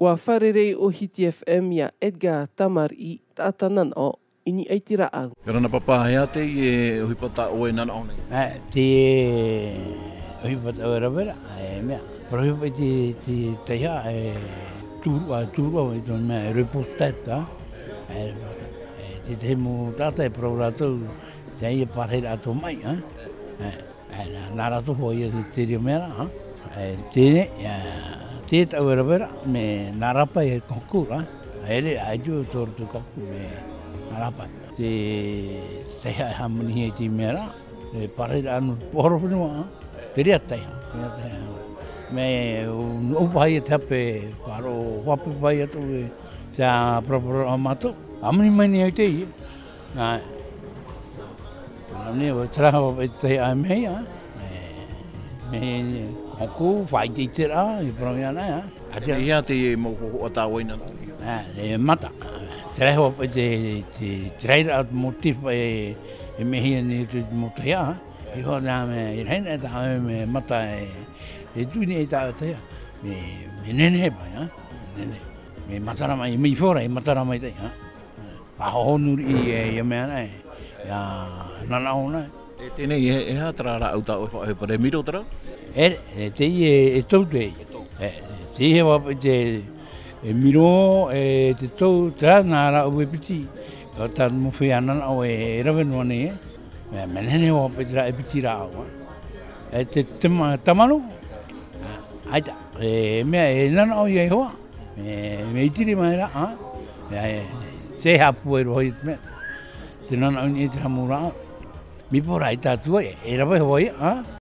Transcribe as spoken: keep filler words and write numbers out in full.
ʻUa fārerei ʻo Hiti F M ia Edgar Tamariʻi, taʻata nanaʻo i niʻa i te rāʻau. Ia ora na pāpā, e aha teie ʻohipa tā ʻoe e nanaʻo nei? Ā, te ʻohipa tā ʻoe e rave ra, e mea, parau hoʻi te, te taihaʻa, e tūruʻa, tūruʻa i tōna mea, e repostat, ā? E repostat. E tētahi mau taʻata e parau rātou, teie e pārahiraʻa tō maʻi, ā? E, e, nā, nā rātou hoʻi ia te, te reira mea ra, ā? E, teie, ā, te tā ʻoe e rave ra, mea nā rāpae e concours, ā? E re, ʻaita e tō rātou concours, mea nā rāpae. Te, te taihaʻa e hāmanihia i te mea ra, e pārahiraʻa nō te poro fenua, ā? Te reira taihaʻa, te reira taihaʻa. Mea, ʻo, ʻo paʻi ia te hape, faʻaroʻo, hape paʻi atu e, te paraparau a mātou. Hāmani mai nei au i teie. Ā, ā, nei, ʻo terā hoʻi te taihaʻa e mea ia, e, mea, ʻoku faʻaʻiteʻiteraʻa, e parau ia ana, ā. ʻA te, e aha teie mau hōhoʻa tā ʻoe e nanaʻo nei? Ā, e mata. Terā hoʻi te, te, terā ia te motif e, e mehia nei te mau taihaʻa. E hoa nā mea, e rahi na tā ʻoe mea mata e, e tuini e tā ʻoe taihaʻa. Mea, mea nehenehe paʻi, ā? Nehenehe. Mea matara mai, mai fora, e matara mai teie, ā? Faʻahohonu riʻi, e, ia mea nei, ia nanaʻo nei. E teie nei, e, e aha terā rāʻau tā ʻoe e faʻaʻohipa ra, e miro terā? E, e, teie, e tou teie. E, teie hoʻi te, e miro, e te tou, terā nā rāʻau e piti. ʻO tā mau feiā nanaʻo e, e rave noa nei, e. Mea, mea nehenehe hoʻi terā e piti rāʻau, ā. E te, te ma-, tamaro, ā, ʻaita, e mea, e nanaʻo ia iho ā. E, mea ʻitiri mai ra, ā? E, e, te haʻapūai roa i te mea. Te nanaʻo i niʻa i terā mau rāʻau. Mai fora i tātou ai, e rave hoʻi, ā?